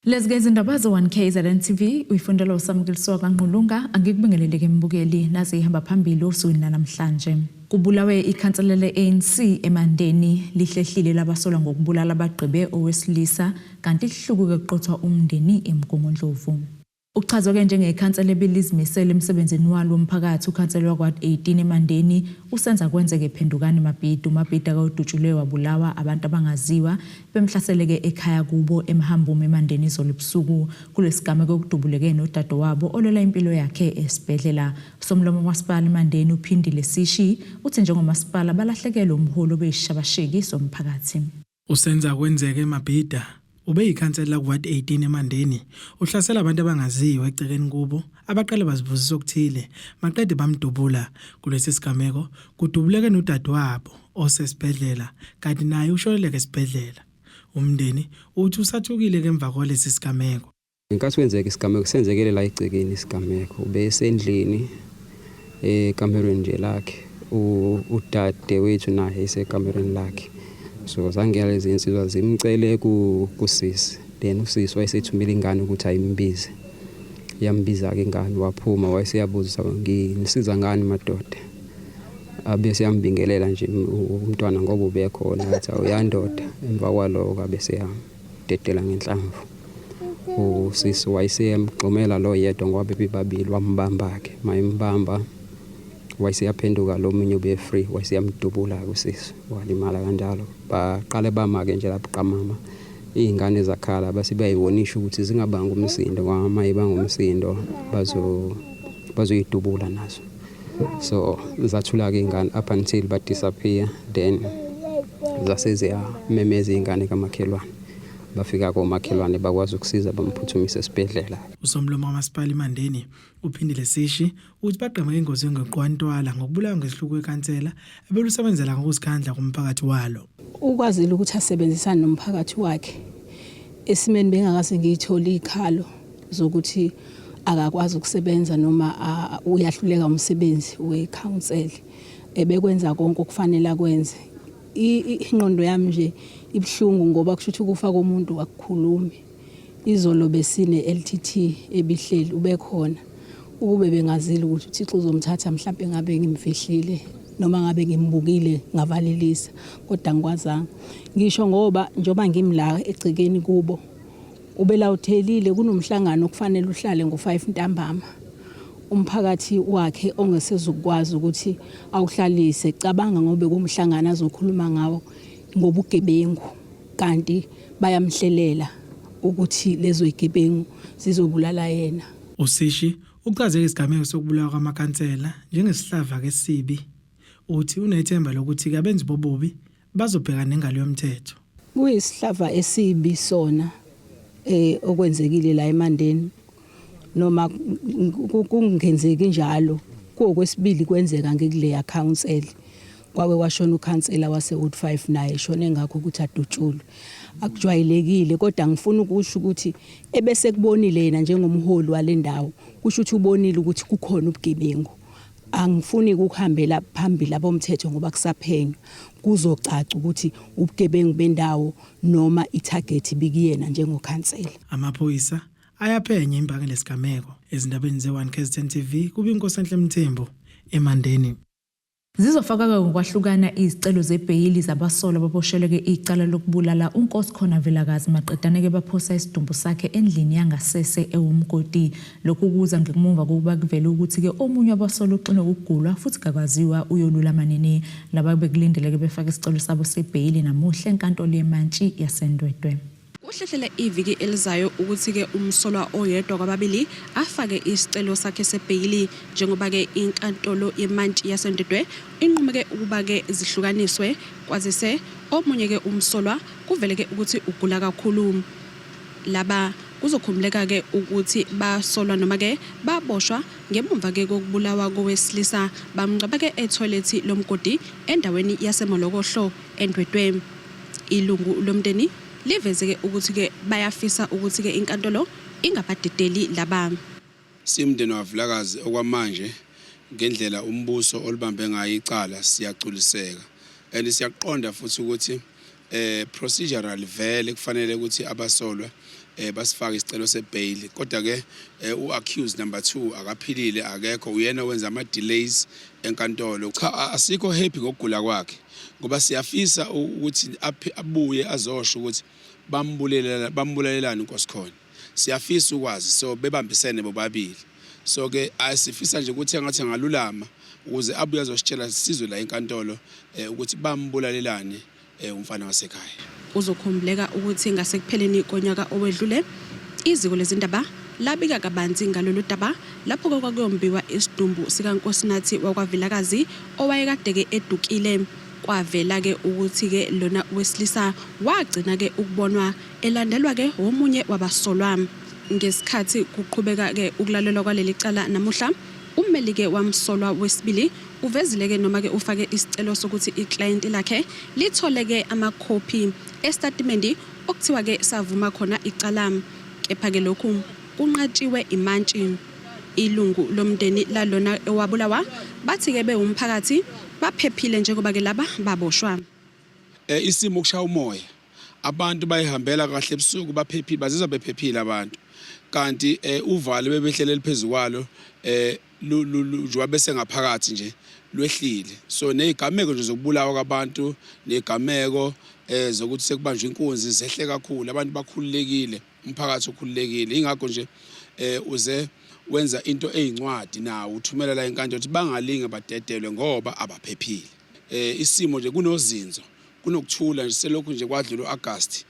Lezi ke izindaba ze-1KZN TV uyifundelwa uSamukeliswa kaNgqulunga. Angikubingelele ke mbukeli, nazi ihamba phambili osukwini lanamhlanje. Kubulawe ikhansela le-ANC eMandeni, lihlehlile labasolwa ngokubulala abagqibe owesilisa kanti lihlukuke kuqothwa umndeni eMgungundlovu. Uchazwe-ke njengekhansela ebilizimisele emsebenzini walo womphakathi ukhansela wakwa-Ward 18 eMandeni uSenzakwenzeke Phendukani Mabhida. UMabhida kawudutshulwe wabulawa abantu abangaziwa bemhlaseleke ekhaya kubo eMhambuma eMandeni izolo ebusuku. Kulesigameko kudubuleke nodadewabo olwela impilo yakhe esibhedlela. Usomlomo kaMasipala iMandeni uPhindile Sishi uthi njengomasipala balahlekelwe umholi obeyisishabasheki somphakathi. USenzakwenzeke Mabhida ubeyikhansela ku-Ward 18 eMandeni uhlasela abantu abangaziwa egcekeni kubo abaqale bazibuzisa okuthile maqede bamdubula. Kulesi sigameko kudubuleke nodadewabo osesibhedlela kanti naye ushoneleke esibhedlela. Umndeni uthi usathukile ngemva kwalesi sigameko. Ngenkathi kwenzeka isigameko senzekele la egcekeni isigameko ubesendlini ekamerweni nje lakhe udade wethu naye esekamerweni lakhe so zangena lezi nsizwa zimcele kusisi then usisi wayesethumela ingane ukuthi ayimbize yambiza-ke ingane waphuma wayeseyabuza nginisiza ngani madoda abe seyambingelela nje umntwana ngoba ubekhona athi awuyandoda emva kwaloko abe seyahamba dedela ngenhlamvu usisi wayeseyamgxumela lo yedwa ngoba bebebabili wambamba-ke mayembamba wayeseyaphenduka lo munye ube free wayeseyamdubula-ke usisi walimala kanjalo baqale bama-ke nje lapho qamama iy'ngane zakhala base bayiwonisha ukuthi zingabanga umsindo ngoba uma ibanga umsindo bazoyidubula nazo so zathula-ke iy'ngane up until ba-disappear then zase ziyamemeza iy'ngane kamakhelwane bafika komakhelwane bakwazi ukusiza bamphuthumisa esibhedlela. Usomlomo kaMasipala iMandeni, uPhindile Sishi, uthi bagqemeke ingozi engoqwantwala ngokubulawa ngesihluku kwekhansela ebelusebenzela ngokuzikhandla kumphakathi walo. Ukwazile ukuthi asebenzisane nomphakathi wakhe esimeni bengakaze ngiyithole izikhalo zokuthi akakwazi ukusebenza noma uyahluleka umsebenzi wekhansela ebekwenza konke okufanele akwenze. Ingqondo yami nje ibuhlungu ngoba kusho ukuthi ukufa komuntu akukhulumi. Izolo besine LTT ebihleli ubekhona. Ukube bengazile ukuthi uThixo uzomthatha mhlampe ngabe ngimfihlile noma ngabe ngimbukile ngavalelisa kodwa angikwazanga. Ngisho ngoba njengoba ngimla egcekeni kubo Ubelawuthelile kunomhlangano okufanele uhlale ngo-5 ntambama umphakathi wakhe ongesezukwazi ukuthi awuhlalise. Cabanga ngobe kumhlangano azokhuluma ngawo ngobugebengu kanti bayamhlelela ukuthi lezo zigebengu zizobulala yena. USishi uchaze isigameko sokubulawa kwamakhansela njengesihlava esibi. Uthi unethemba lokuthi abenzi bobubi Bazobhekana nengalo yomthetho. Kuyisihlava esibi sona eh okwenzekile la eMandeni noma kungenzeki njalo kuwokwesibili kwenzeka ngikuleya council kwake kwashona ukhansela wase-Ward 5 naye eshone ngakho ukuthi adutshulwe akujwayelekile kodwa ngifuna ukusho ukuthi ebese kubonile yena njengomholi walendawo kusho ukuthi ubonile ukuthi kukhona ubugebengu Angifuni ukuhambela phambili abomthetho ngoba kusaphenywa. Kuzocaca ukuthi ubugebengu bendawo noma ithagethi ibikuyena njengokhansela. Amaphoyisa ayaphenya imbangela yesigameko. Ezindabeni ze-One KZN TV kuBinkosenhle Mthembu, eMandeni. Zizofakwa-ke ngokwahlukana izicelo zebheyili zabasolwa ababoshelwe-ke icala lokubulala uNkosikhona Vilakazi maqedane-ke baphosa isidumbu sakhe endlini yangasese ewumgodi. Lokhu kuza ngemuva kokuba kuvele ukuthi-ke omunye wabasolwa uxinwe ukugulwa futhi kakwaziwa uyolulama nini. Laba bekulindeleke befake isicelo sabo sebheyili namuhla eNkantolo yeMantshi yaseNdwedwe. Kuhlehlele iviki elizayo ukuthi-ke umsolwa oyedwa kwababili afake isicelo sakhe sebheyili njengoba-ke iNkantolo yeMantshi yaseNdwedwe inqume-ke ukuba-ke zihlukaniswe kwazise omunye-ke umsolwa kuvele-ke ukuthi ugula kakhulu. Laba kuzokhumbuleka-ke ukuthi basolwa noma-ke baboshwa ngemumva-ke kokubulawa kowesilisa bamngcwaba-ke ethoyilethi lomgodi endaweni yaseMolokohlo eNdwedwe. Ilungu lomndeni liveze-ke ukuthi-ke bayafisa ukuthi-ke inkantolo ingabadedeli laba. Siwumndeni waVilakazi okwamanje ngendlela umbuso olibambe ngayo icala siyagculiseka and siyakuqonda futhi ukuthi. Eh procedural vele kufanele ukuthi abasolwa eh basifake isicelo sebail kodwa ke eh, u-accused number 2 akaphilile akekho uyena wenza ama delays enkantolo cha asikho happy ngokugula kwakhe ngoba siyafisa ukuthi abuye azosho ukuthi bambulela bambulalelani uNkosikhona siyafisa ukwazi so bebambisene bobabili so ke asifisa nje ukuthi engathi angalulama ukuze abuye azositshela sizwe la enkantolo eh, ukuthi bambulalelani eh, umfana wasekhaya. Kuzokhumbuleka ukuthi ngasekupheleni konyaka owedlule iziko lezindaba labika kabanzi ngalolu daba lapho kwakuyombiwa isidumbu sikaNkosinathi wakwaVilakazi owayekade-ke edukile. Kwavela-ke ukuthi-ke lona wesilisa wagcina-ke ukubonwa elandelwa-ke womunye wabasolwa. Ngesikhathi kuqhubeka-ke ukulalelwa kwaleli cala namuhla, ummeli-ke wamsolwa wesibili Uvezile-ke noma-ke ufake isicelo sokuthi iklayenti lakhe lithole-ke amakhophi esitatimende okuthiwa-ke savuma khona icala. Kepha-ke lokhu kunqatshiwe imantshi. Ilungu lomndeni lalona owabulawa bathi-ke bewumphakathi baphephile njengoba-ke laba baboshwa. Eh, isimo kushaya umoya abantu bayihambela kahle ebusuku baphephile bazizwa bephephile abantu kanti eh, uvalo bebehleleli phezu kwalo eh, njengoba bese ngaphakathi nje lwehlile so nezigameko nje zokubulawa kwabantu nezigameko eh zokuthi sekubanjwa inkunzi zehle kakhulu abantu bakhululekile umphakathi ukhululekile ingakho nje eh uze wenza into eyincwadi nawo uthumela la enkantolo ukuthi bangalinge badedelwe ngoba abaphephile eh isimo nje kunozinzo kunokuthula nje selokhu nje kwadlula uAugust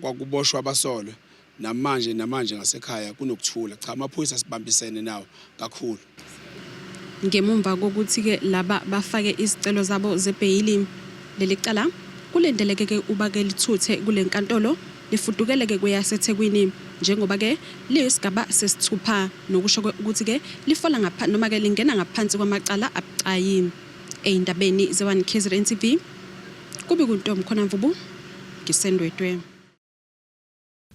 kwakuboshwa abasolwa Namanje namanje ngasekhaya kunokuthula. Cha amaphoyisa sibambisene nawo kakhulu. Ngemumva kokuthi-ke laba bafake izicelo zabo zebheyili, leli cala kulindeleke-ke uba-ke lithuthe kule nkantolo lifudukele-ke kweyaseThekwini njengoba-ke liyisigaba sesithupha nokusho-ke ukuthi-ke lifola ngapha noma-ke lingena ngaphansi kwamacala abucayi. Ey'ndabeni ze-One KZN TV, kubi kuNtombi Khona Mvubu, ngiseNdwedwe.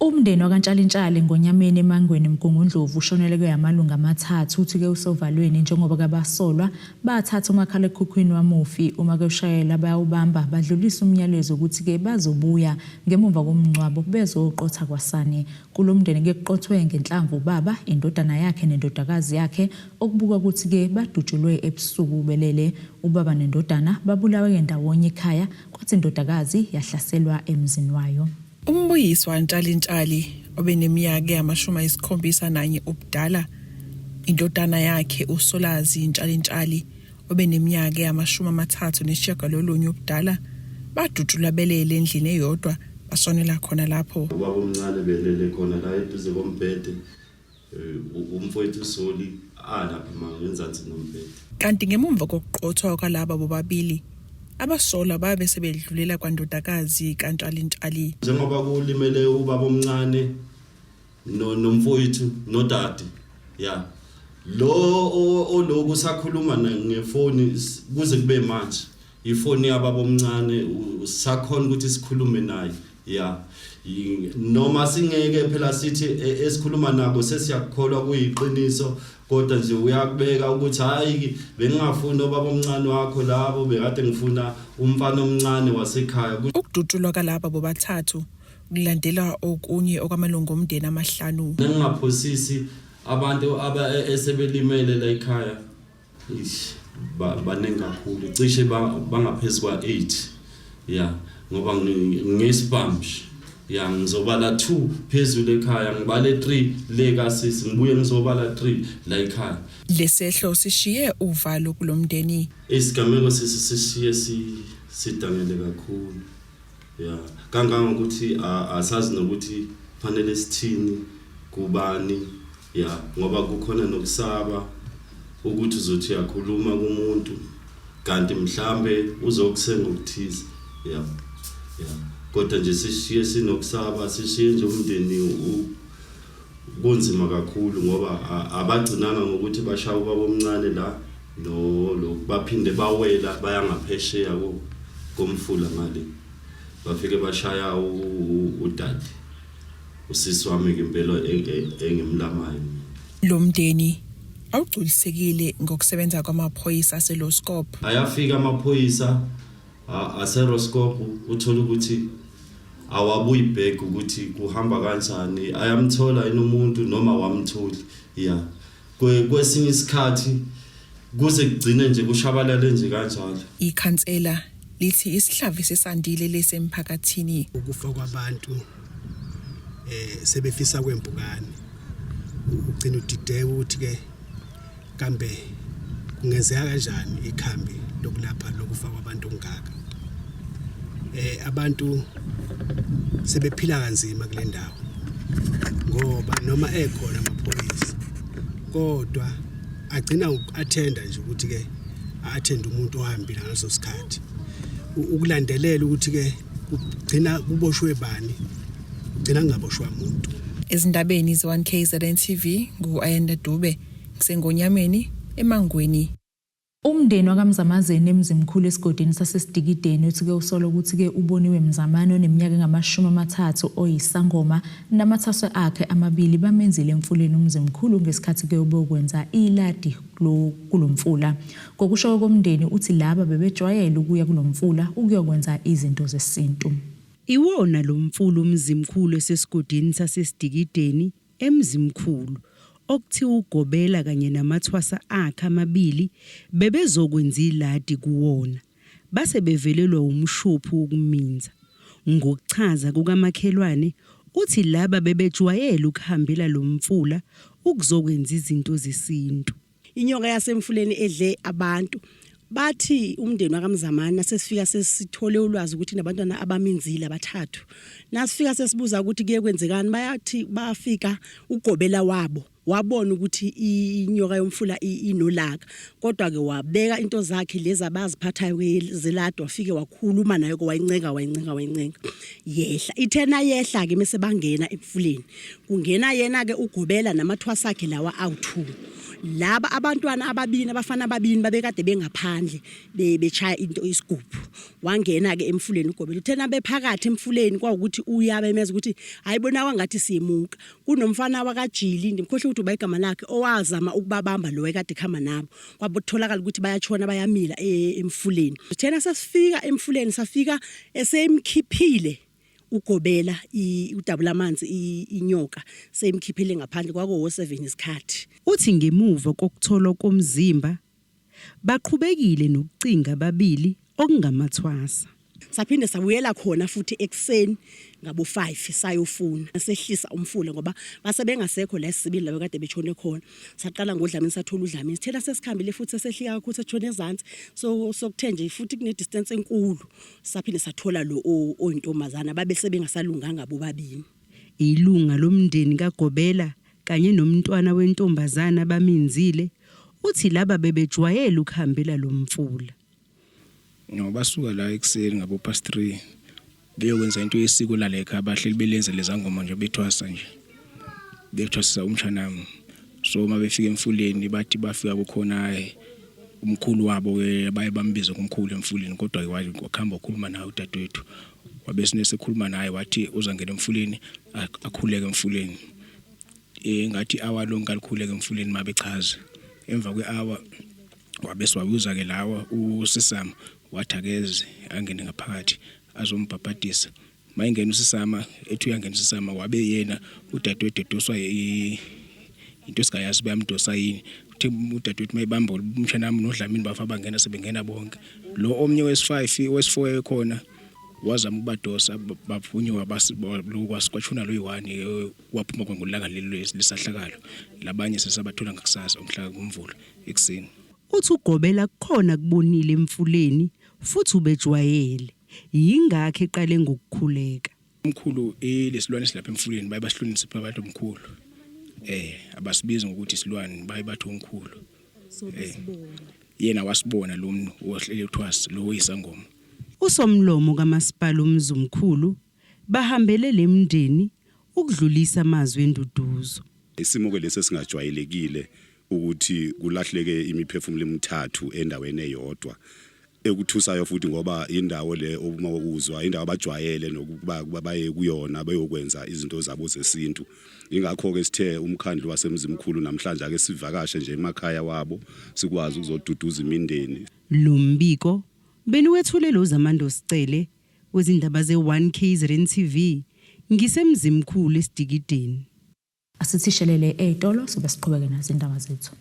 Umndeni wakaNtshalintshali eNgonyameni eMangweni eMgungundlovu ushonelwe amalungu amathathu uthi-ke usovalweni njengoba kabasolwa bathatha umakhalekhukhwini wamufi uma kuyoshayelela bayawubamba badlulisa umyalezo ukuthi-ke bazobuya ngemumva komngcwabo bezoqotha kwasani. Kulo mndeni ke kuqothwe ngenhlamvu ubaba, indodana yakhe nendodakazi yakhe okubukwa ukuthi-ke badutshulwe ebusuku belele. Ubaba nendodana babulawe ndawonye ekhaya kwathi indodakazi yahlaselwa emzini wayo. UMbuyiswa Ntshalintshali obeneminyaka engamashumi ayisikhombisa nanye ubudala, indodana yakhe uSolazi Ntshalintshali obeneminyaka engamashumi 39 ubudala, badutshulwa belele endlini eyodwa bashonela khona lapho. Ubaba omncane belele khona la eduze kombhede, umfowethu uSoli alapha ngenzansi nombhede. Kanti ngemumva kokuqothwa kwalaba bobabili, abasolwa babe sebedlulela kwandodakazi kaNtshalintshali. Njengoba kulimele ubaba omncane no nomfowethu nodade ya lo oloku sakhuluma ngefoni kuze kube manje, ifoni yababa omncane sakhona ukuthi sikhulume naye ya noma singeke phela sithi esikhuluma nabo sesiyakukholwa kuyiqiniso, kodwa nje uyakubeka ukuthi hayi, bengingafuni obaba omncane wakho labo, bekade ngifuna umfana omncane wasekhaya. Ukudutshulwa kalaba bobathathu kulandela okunye okwamalungu omndeni amahlanu. Nengingaphosisi abantu aba esebelimele la ekhaya, ish, baningi kakhulu, cishe bangaphezu kwa-8 ya ngoba ngesibhamu nje ya ngizobala 2 phezulu ekhaya, ngibale 3 le kasisi, ngibuye ngizobala 3 la ekhaya. Lesehlo sishiye uvalo kulomndeni. Isigameko sisishiye sidangele kakhulu ya kangangokuthi asazi nokuthi fanele sithini kubani ya ngoba kukhona nokusaba ukuthi uzothi uyakhuluma kumuntu kanti mhlambe uzokusenga okuthize ya kodwa nje sishiye sinokusaba, sishiye nje umndeni kunzima kakhulu ngoba abagcinanga ngokuthi bashaya ubaba omncane la no lo baphinde bawela baya ngaphesheya komfula ngale, bafike bashaya udade, usisi wami ke impela engimlamayo. Lo mndeni awugculisekile ngokusebenza kwamaphoyisa aseLoskop. Ayafika amaphoyisa. Aseroskop uthola ukuthi awabuyi back ukuthi kuhamba kanjani ayamthola yini umuntu noma wamtholi ya kwesinye isikhathi kuze kugcine nje kushabalale nje kanjalo. Ikhansela lithi isihlavi sesandile lesi emphakathini. Ukufa kwabantu eh sebefisa kwempukane ugcina udideka ukuthi ke kambe kungenzeka kanjani ikhambi lokulapha lokufa kwabantu okungaka eh abantu sebephila kanzima kule ndawo ngoba noma ekhona amaphoyisa kodwa agcina ngoku-athenda nje ukuthi ke a-athende umuntu ohambile ngaleso sikhathi ukulandelela ukuthi ke kugcina kuboshwe bani kugcina kungaboshwa muntu. Ezindabeni ze-1 KZN TV ngu-Ayanda Dube ngisengonyameni eMangweni. Umndeni wakaMzamazeni eMzimkhulu esigodini saseSidikideni uthi-ke usola ukuthi-ke uBoniwe Mzamane oneminyaka engama-30 oyisangoma namathwasa akhe amabili bamenzile emfuleni uMzimkhulu ngesikhathi-ke ubeyokwenza iladi kulo mfula. Ngokusho komndeni uthi laba bebejwayele ukuya kulo mfula ukuyokwenza izinto zesintu. Iwona lo mfula uMzimkhulu osesigodini saseSidikideni, eMzimkhulu, okuthiwa uGobela kanye namathwasa akhe amabili bebezokwenza iladi kuwona, base bevelelwa wumshophi wokuminza. Ngokuchaza kukamakhelwane, uthi laba bebejwayele ukuhambela lo mfula ukuzokwenza izinto zesintu. Inyoka yasemfuleni edle abantu. Bathi umndeni wakaMzamane nasesifika sesithole ulwazi ukuthi nabantwana abaminzile abathathu. Nasifika sesibuza ukuthi kuye kwenzekani bayathi bafika ugobela wabo wabona ukuthi inyoka yomfula inolaka kodwa ke wabeka into zakhe lezi abaziphathayo zeladi wafike wakhuluma nayo wayincenga wayincenga wayincenga yehla ithena yehla ke mase bangena emfuleni Kungena yena-ke uGobela namathwasa akhe lawa awu-two. Laba abantwana ababini, abafana ababini babekade bengaphandle bechaya into isigubhu. Wangena-ke emfuleni uGobela. Uthena bephakathi emfuleni kwawukuthi uyabemeza ukuthi hayi bona kwangathi siyemuka. Kunomfana wakaJili, ndimkhohlwe ukuthi uba igama lakhe, owazama ukubabamba lo wayekade ekhamba nabo. Kwabotholakala ukuthi bayatshona bayamila emfuleni. Thena sesifika emfuleni safika eseyimkhiphile ugobela udabula amanzi inyoka seyimkhiphele ngaphandle kwakuwo 7 isikhathi. Uthi ngemuva kokutholwa komzimba baqhubekile nokucinga ababili okungamathwasa. Saphinde sabuyela khona futhi ekuseni ngabo 5 sayofuna sehlisa umfula ngoba base bengasekho la esibili laba kade betshone khona saqala ngoDlamini sathola uDlamini sithela sesikhambile futhi sesehlika kakhulu sethone ezansi so sokuthe nje futhi kune distance enkulu Saphinde sathola lo oyintombazana babe sebengasalunganga bobabini. Ilunga lomndeni kaGobela kanye nomntwana wentombazana abaminzile, uthi laba bebejwayele ukuhambela lo mfula. No, basuka la ekuseni ngabo past 3 beyokwenza into yesiko lala ekhaya bahleli belenza lezangoma nje bethwasa nje bethwasisa umshanami so uma befika emfuleni bathi bafika kukhona umkhulu wabo ke baye bambize ngomkhulu emfuleni kodwa ke wakhamba wakhuluma naye udadewethu wabe sinesekhuluma naye wathi uzangena emfuleni akhuleke emfuleni eh ngathi awa lonke alikhuleke emfuleni mabechaza emva kweawa wabe siwabuza ke lawa usisama wathi akeze angene ngaphakathi azombhabhadisa Mayingena usisama ethi uyangena usisama wabe yena udadewethu edoswa into esingayazi bayamdosa yini uthe udadewethu mayibamba umshana wami noDlamini bafa bangena sebengena bonke lo omnye wesi-5 wesi-4 ekhona wazama ukubadosa bavunywa kwatshona lo yi-one eh, waphuma kwangolanga lelo lesahlakalo labanye sesabathola ngakusasa umhla ngomvulo ekuseni Uthi uGobela kukhona akubonile emfuleni futhi ubejwayele. Yingakho eqale ngokukhuleka. Umkhulu ilesilwane esilapha emfuleni baye basihlonise phela bathi umkhulu. Eh abasibizi ngokuthi isilwane baye bathi umkhulu. So eh, yena wasibona lo mntu ohlele uthwasa lo oyisangoma. USomlomo kaMasipala uMzumkhulu bahambele le mndeni ukudlulisa amazwi enduduzo. Isimo ke lesi esingajwayelekile ukuthi kulahleke imiphefumulo emithathu endaweni eyodwa. Ekuthusayo futhi ngoba indawo le uma uzwa indawo abajwayele nokuba baye kuyona beyokwenza izinto zabo zesintu. Ingakho-ke sithe umkhandlu waseMzimkhulu namhlanje ake sivakashe nje emakhaya wabo sikwazi ukuzoduduza imindeni. Lo mbiko Beniwethulelwa uZamando Sicele wezindaba ze-1 KZN TV ngiseMzimkhulu eSidikideni. Asithi shelele ey'tolo sobe siqhubeke nazo indaba zethu.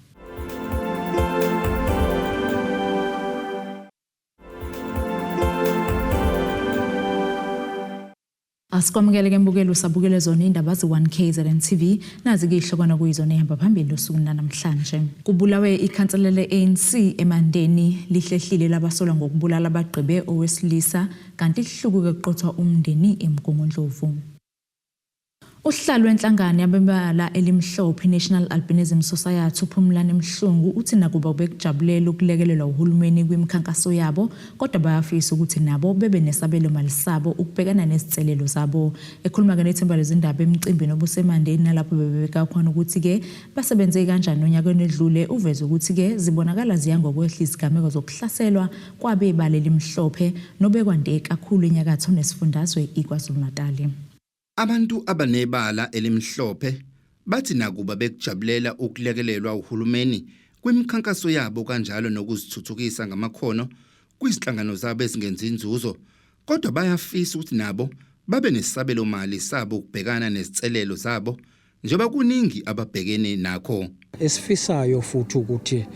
Asikwamukele ke mbukeli usabukele zona indaba ze-1 KZN TV nazi ke ihlokwana kuyizona ehamba phambili osukwini lanamhlanje. Kubulawe ikhansela le-ANC eMandeni lihlehlile labasolwa ngokubulala abagqibe owesilisa kanti ihlukuke kuqothwa umndeni eMgungundlovu. Usihlalo wenhlangano yabebala elimhlophe iNational Albinism Society uPhumlani Mhlungu uthi nakuba bekujabulela ukulekelelwa uhulumeni kwimikhankaso yabo kodwa bayafisa ukuthi nabo bebe nesabelo mali sabo ukubhekana nezinselelo zabo. Ekhuluma-ke nethimba lezindaba emcimbini obuseMandeni nalapho bebebeka khona ukuthi-ke basebenze kanjani onyakeni edlule uveze ukuthi-ke zibonakala ziya ngokwehla izigameko zokuhlaselwa kwabebala elimhlophe nobekwande kakhulu enyakatho nesifundazwe iKwaZulu-Natali. Abantu abanebala elimhlophe bathi nakuba bekujabulela ukulekelelwa uhulumeni kwimikhankaso yabo kanjalo nokuzithuthukisa ngamakhono kwizinhlangano zabo ezingenzi inzuzo kodwa bayafisa ukuthi nabo babe nesabelo mali sabo ukubhekana nezinselelo zabo njengoba kuningi ababhekene nakho. Esifisayo futhi ukuthi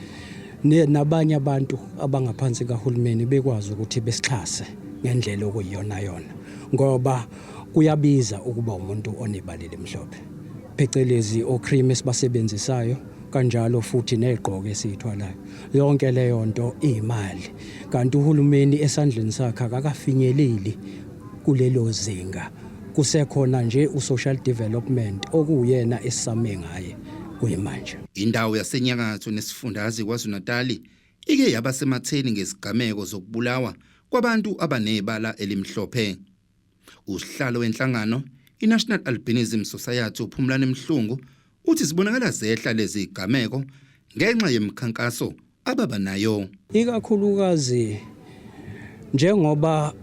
nabanye abantu abangaphansi kahulumeni bekwazi ukuthi besixhase ngendlela okuyiyona yona ngoba kuyabiza ukuba umuntu onebala elimhlophe phecelezi ocream esibasebenzisayo kanjalo futhi nezigqoko esiyithwalayo yonke leyo nto iyimali kanti uhulumeni esandleni sakhe akakafinyeleli kulelo zinga kusekhona nje usocial development okuwuyena esisame ngaye kuyimanje. Indawo yasenyakatho nesifundazwe KwaZulu-Natali ike yaba sematheni ngezigameko zokubulawa kwabantu abanebala elimhlophe. Usihlalo wenhlangano iNational Albinism Society uPhumlani Mhlungu uthi zibonakala zehla lezi zigameko ngenxa yemikhankaso ababa nayo. Ikakhulukazi njengoba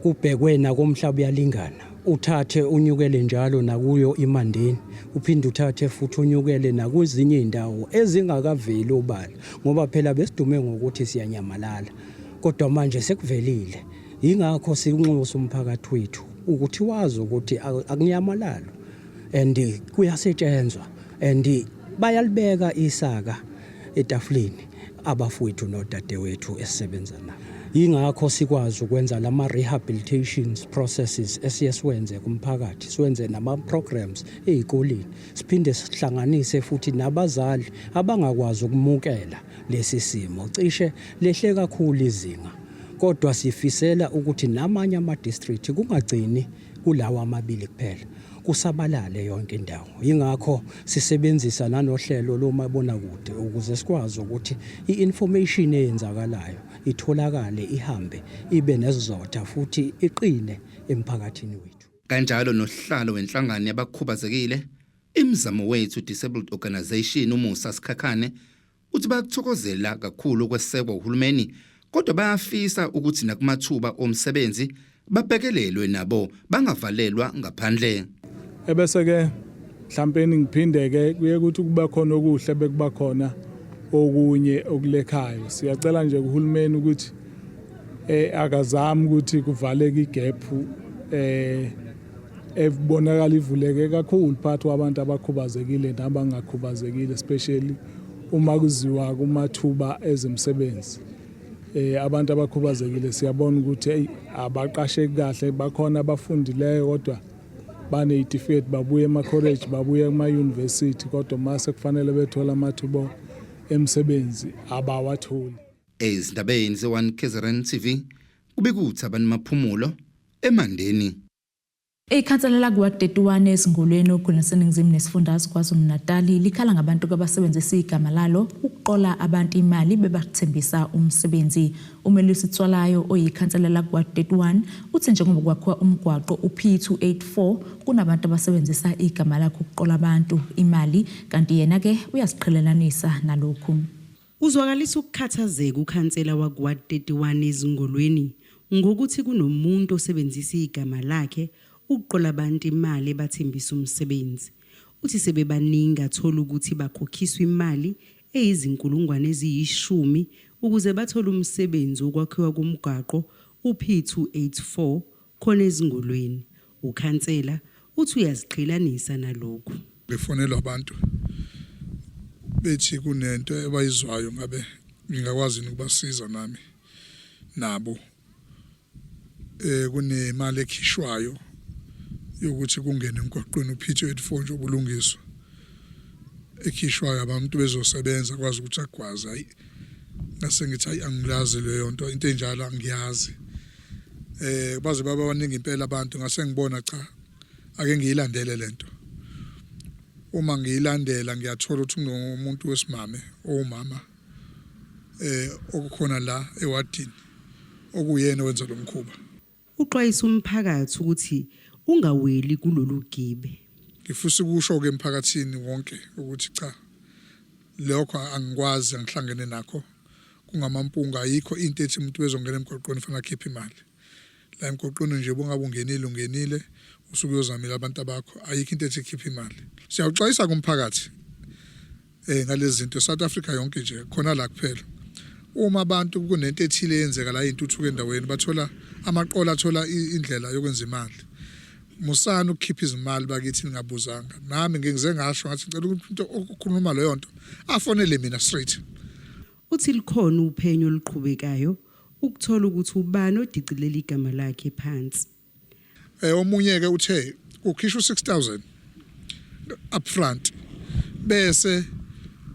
kubhekwe nakomhlaba uyalingana uthathe unyukele njalo nakuyo iMandeni uphinde uthathe futhi unyukele nakwezinye izindawo ezingakaveli obala ngoba phela besidume ngokuthi siyanyamalala kodwa manje sekuvelile yingakho sikunxusa umphakathi wethu ukuthi wazi ukuthi akunyamalalo and kuyasetshenzwa and bayalibeka isaka etafuleni abafowethu nodadewethu esisebenza nabo. Yingakho sikwazi ukwenza lama rehabilitations processes esiye siwenze kumphakathi, siwenze nama programs ezikoleni, siphinde sihlanganise futhi nabazali abangakwazi ukumukela lesi simo. Cishe lehle kakhulu izinga kodwa sifisela ukuthi namanye ama district kungagcini kulawa amabili kuphela kusabalale yonke indawo. Yingakho sisebenzisa nanohlelo lomabonakude ukuze sikwazi ukuthi i-information eyenzakalayo itholakale ihambe ibe nesizotha futhi iqine emphakathini wethu. Kanjalo nosihlalo wenhlangano yabakhubazekile Imizamo Wethu Disabled Organisation uMusa Sikhakhane Uthi bayakuthokozela kakhulu ukwesekwa uhulumeni kodwa bayafisa ukuthi nakumathuba omsebenzi babhekelelwe nabo bangavalelwa ngaphandle. Ebese ke mhlampeni ngiphinde ke kuye ukuthi kuba khona okuhle bekuba khona okunye okulekhayo. Siyacela nje kuhulumeni ukuthi eh akazami ukuthi kuvaleke igap eh ebonakala ivuleke kakhulu phakathi kwabantu abakhubazekile nabangakhubazekile especially uma kuziwa kumathuba ezemisebenzi eh abantu abakhubazekile siyabona ukuthi hey abaqasheki kahle bakhona abafundileyo kodwa banezitifiketi babuye ema-college babuye kuma-university kodwa mase kufanele bethola amathuba emisebenzi abawatholi. Ezindabeni ze-1 KZN TV kubikuthi Maphumulo eMandeni. Ikhansela lakuward 31 eSingolweni ogwini laseNingizimu nesifundazwe KwaZulu-Natali likhala ngabantu abasebenzisa igama lalo ukuqola abantu imali bebathembisa umsebenzi. UMelusi Tswalayo oyikhansela lakuward 31 uthi njengoba kwakhiwa umgwaqo u-P284 kunabantu abasebenzisa igama lakhe ukuqola abantu imali kanti yena-ke uyaziqhelelanisa nalokhu. Uzwakalisa ukukhathazeka ukhansela wakuward 31 eZingolweni ngokuthi kunomuntu osebenzisa igama lakhe ukuqola abantu imali ebathembisa umsebenzi. Uthi sebebaningi athola ukuthi bakhokhiswa imali eyizinkulungwane eziyishumi ukuze bathole umsebenzi wokwakhiwa komgwaqo u-P284 khona eZingolweni. Ukhansela uthi uyaziqhelanisa nalokhu. Ngifonelwa abantu bethi kunento ebayizwayo ngabe ngingakwazi yini ukubasiza nami nabo eh kunemali ekhishwayo yokuthi kungene emgwaqweni u-P284 nje obulungiswa ekhishwayo abantu bezosebenza kwazi ukuthi agwaze hayi ngase ngithi hayi angilazi leyo nto into enjalo angiyazi eh baze baba baningi impela abantu ngase ngibona cha ake ngiyilandele lento uma ngiyilandela ngiyathola ukuthi kunomuntu wesimame owumama eh okukhona la ewadini okuyena owenza lo mkhuba. Uxwayisa umphakathi ukuthi ungaweli kulolu gibe. Ngifisa ukusho-ke emphakathini wonke ukuthi cha lokho angikwazi angihlangene nakho kungamampunga ayikho into ethi umuntu bezongena emgwaqweni fanele akhiphe imali. La emgwaqweni nje ubungabe ungenile ungenile usuke uyozamela abantu abakho ayikho into ethi khipha imali. Siyawuxwayisa kumphakathi eh ngalezi zinto South Africa yonke nje khona la kuphela uma abantu kunento ethile eyenzeka la intuthuko endaweni bathola amaqola athola indlela yokwenza imali musani ukukhipha izimali bakithi ningabuzanga nami ngize ngasho ngathi ngicela ukuthi umuntu okhuluma leyo nto afonele mina straight Uthi lukhona uphenyo oluqhubekayo ukuthola ukuthi ubani odicilela igama lakhe phansi. Eh omunye ke uthe ukhishwa u6000 upfront bese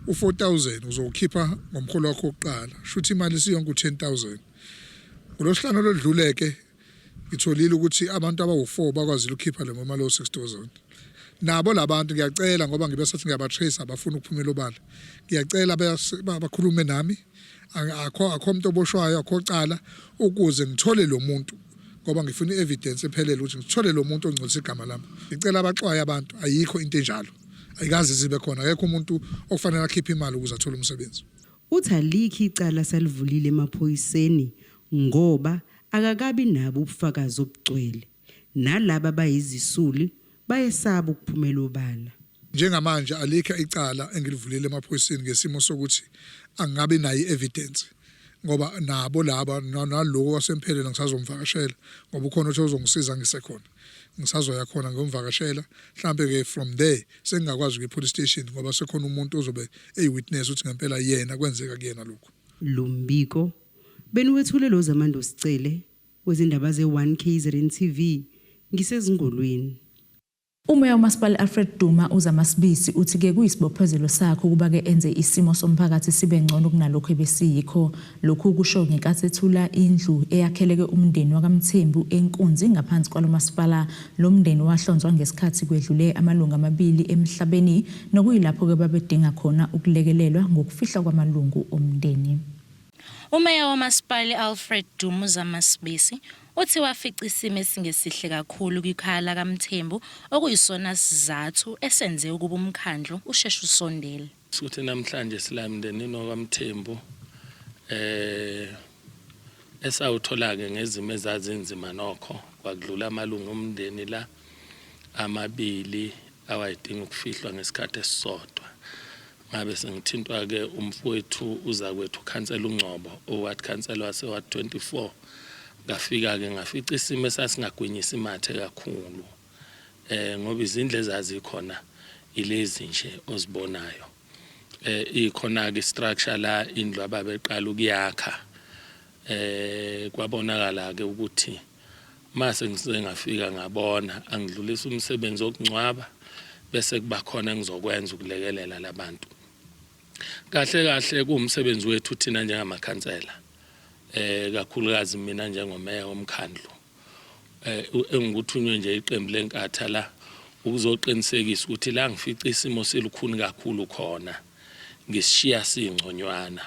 u4000 uzowukhipha ngomholo wakho wokuqala shuthi imali isiyonke u10000 ngolosihlanu olodlule ke ngitholile ukuthi abantu abawu4 bakwazile ukukhipha le mali o6000 nabo labantu ngiyacela ngoba ngibe sathi ngiyabatrace abafuna ukuphumela obala ngiyacela bakhulume nami akho akho umuntu oboshwayo akho cala ukuze ngithole lo muntu ngoba ngifuna i-evidence ephelele ukuthi ngithole lo muntu ongcolisa igama lami ngicela abaxwaye abantu ayikho into enjalo ayikaze zibe khona akekho umuntu okufanele akhiphe imali ukuze athole umsebenzi Uthi alikho icala asalivulile emaphoyiseni ngoba akakabi nabo ubufakazi obugcwele, nalaba abayizisulu bayesaba ukuphumela obala. Njengamanje alikho icala engilivulile emaphoyiseni ngesimo sokuthi angingabi nayo i-evidence ngoba nabo laba naloku wasemphelele ngisazomvakashela ngoba ukhona othe uzongisiza ngisekhona ngisazoya khona ngiyomvakashela mhlampe ke from there sengingakwazi ukuya e-police station ngoba sekhona umuntu ozobe eyi-witness ukuthi ngempela yena kwenzeka kuyena lokhu. Lo mbiko beniwethule lo Zamando Sicele wezindaba ze-1 KZN TV ngiseZingolweni. Umeya womasipala Alfred Duma uZama Sibisi uthi ke kuyisibophezelo sakhe ukuba ke enze isimo somphakathi sibe ngcono kunalokho ebesiyikho. Lokhu kusho ngenkathi ethula indlu eyakheleke umndeni wakaMthembu eNkunzi ngaphansi kwalo masipala. Lo mndeni wahlonzwa ngesikhathi kwedlule amalungu amabili emhlabeni nokuyilapho ke babedinga khona ukulekelelwa ngokufihlwa kwamalungu omndeni. Umeya womasipala i-Alfred Duma uZama Sibisi uthi wafica isimo esingesihle kakhulu kwikhaya lakaMthembu okuyisona sizathu esenze ukuba umkhandlu usheshe usondele. Ukuthi namhlanje sila emndenini wakwaMthembu eh esawuthola-ke ngezimo ezazinzima nokho kwakudlula amalungu omndeni la amabili awayedinga ukufihlwa ngesikhathi esisodwa. Ngabe sengithintwa-ke umfowethu uzakwethu ukhansela uNgcobo oward councillor wase-ward 24 ngafika-ke ngafica isimo esasingagwinyisi mathe kakhulu eh ngoba izindlu ezazikhona ilezi nje ozibonayo eh ikhona-ke structure la indlu ababeqala ukuyakha eh kwabonakala-ke ukuthi Mase ngisuke ngafika ngabona angidlulise umsebenzi wokungcwaba bese kuba khona engizokwenza ukulekelela labantu. Kahle kahle kuwumsebenzi wethu thina njengamakhansela eh kakhulukazi mina njengomeya womkhandlu eh engikuthunywe nje iqembu lenkatha la ukuzoqinisekisa ukuthi la ngifica isimo silukhuni kakhulu khona ngisishiya singconywana.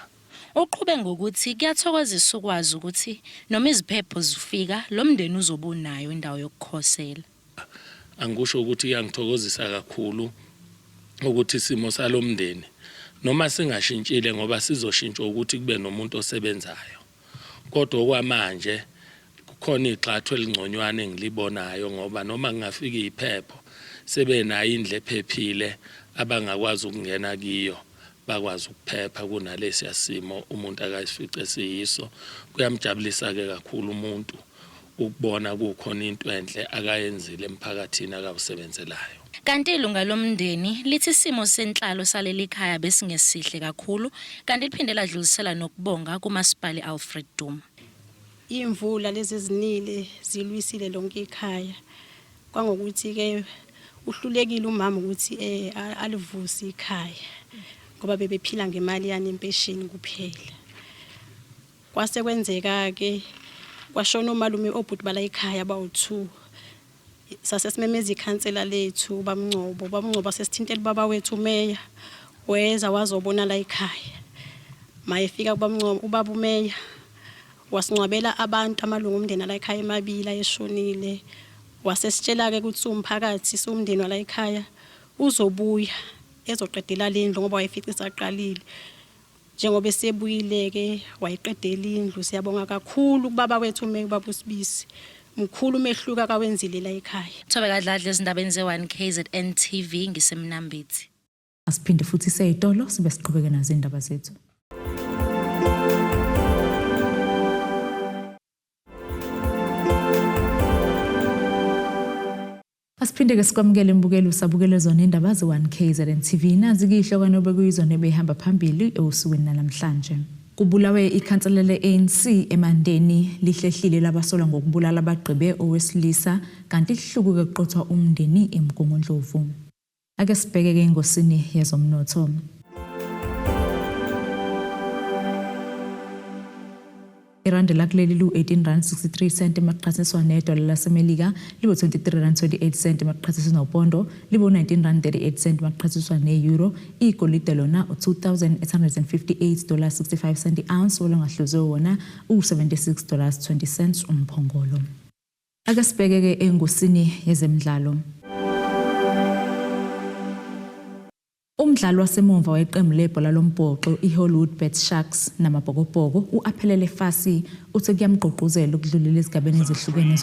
Uqhube ngokuthi kuyathokozisa ukwazi ukuthi noma iziphepho zifika lo mndeni uzobe unayo indawo yokukhosela. Angikusho ukuthi kuyangithokozisa kakhulu ukuthi isimo salo mndeni noma singashintshile ngoba sizoshintshwa ukuthi kube nomuntu osebenzayo kodwa okwamanje kukhona igxathu elingconywana engilibonayo ngoba noma kungafika iziphepho sebenayo indlu ephephile abangakwazi ukungena kiyo. bakwazi ukuphepha kunalesiya simo umuntu akayisifice siyiso. Kuyamjabulisa-ke kakhulu umuntu ukubona kukhona into enhle akayenzile emphakathini akawusebenzelayo. Kanti ilunga lomndeni lithi isimo senhlalo saleli khaya besingesihle kakhulu kanti liphinde ladlulisela nokubonga kuMasipala i-Alfred Duma. Iy'mvula lezi ezinile zilwisile lonke ikhaya kwangokuthi-ke uhlulekile umama ukuthi um alivuse ikhaya ngoba bebephila ngemali yani impesheni kuphela. Kwase kwenzeka-ke kwashona omalume obhuti bala ekhaya bawu-two. Sase simemeza ikhansela lethu uBab'Ngcobo, uBab'Ngcobo asesithintela ubaba wethu umeya weza wazobona la ekhaya. Mayefika kuBab'Ngcobo ubaba umeya wasingcwabela abantu amalungu omndeni ala ekhaya emabili ayeshonile. Wasesitshela-ke ukuthi siwumphakathi siwumndeni wala ekhaya uzobuya ezoqedela le ndlu ngoba wayefice isaqalile. Njengoba esebuyile-ke wayiqedela indlu, siyabonga kakhulu kubaba wethu uMeya ubaba uSibisi. Mkhulu umehluko akawenzile la ekhaya. Thobeka Dladla ezindabeni ze-1 KZN TV ngiseMnambithi. Asiphinde futhi seyitolo sibe siqhubeke nazo indaba zethu. Asiphinde ke sikwamukele mbukeli usabukele zona indaba ze-1 KZN TV. Nazi ke ihlokwane obekuyizona ebeyihamba phambili osukwini namhlanje. Kubulawe ikhansela le-ANC eMandeni lihlehlile labasolwa ngokubulala abagqibe owesilisa kanti ihlukuke kuqothwa umndeni eMgungundlovu. Ake sibheke ke engosini yezomnotho. Irandi lakuleli lu-18 rand 63 cent emaqhathaniswa nedola laseMelika libo-23 rand 28 cent emaqhathaniswa nopondo libo-19 rand 38 cent emaqhathaniswa ne-euro. Igolide lona u-2858 dollars 65 cent i-ounce olungahluziwe wona u-76 dollars 20 cents umphongolo. Ake sibheke-ke engosini yezemidlalo. Umdlali wasemumva weqembu lebhola lombhoxo iHollywoodbets Sharks namaBhokobhoko u-Aphelele Fassi uthe kuyamgqugquzela ukudlulela ezigabeni ezihlukene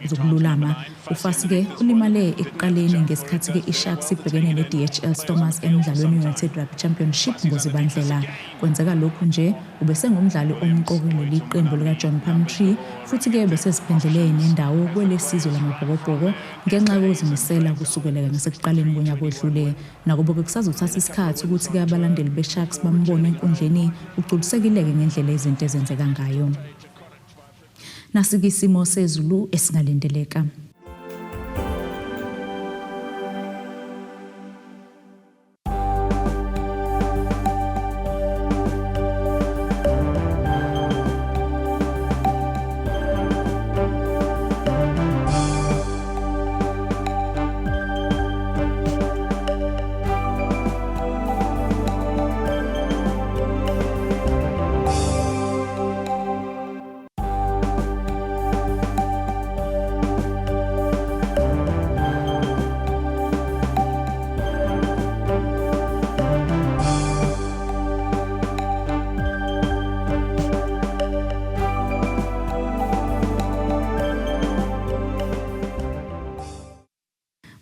zokululama. UFassi-ke ulimale ekuqaleni ngesikhathi-ke iSharks ibhekene ne-DHL Stormers emdlalweni we-United Rugby Championship ngoZibandlela. Kwenzeka lokhu nje ubesengumdlali omqoka kuleli qembu likaJohn Plumtree futhi-ke ubeseziphendlele nendawo kwelesizwe lamaBhokobhoko ngenxa yokuzimisela kusukela ngasekuqaleni konyaka odlule. Nakuba-ke kusazothatha isikhathi ukuthi-ke abalandeli beSharks bambone enkundleni, ugculisekile-ke ngendlela izinto ezenzeka ngayo. Nasi-ke isimo sezulu esingalindeleka.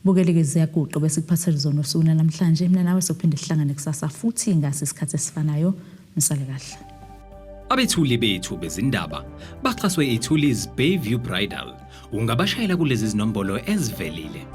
Bukele-ke ziyaguqa bese kuphathele zona usuku namhlanje. Mina nawe sophinde sihlangane kusasa futhi ngasi isikhathi esifanayo. Nisale kahle. Abethuli bethu bezindaba baxhaswe iThuli's Bayview Bridal. Ungabashayela kulezi zinombolo ezivelile.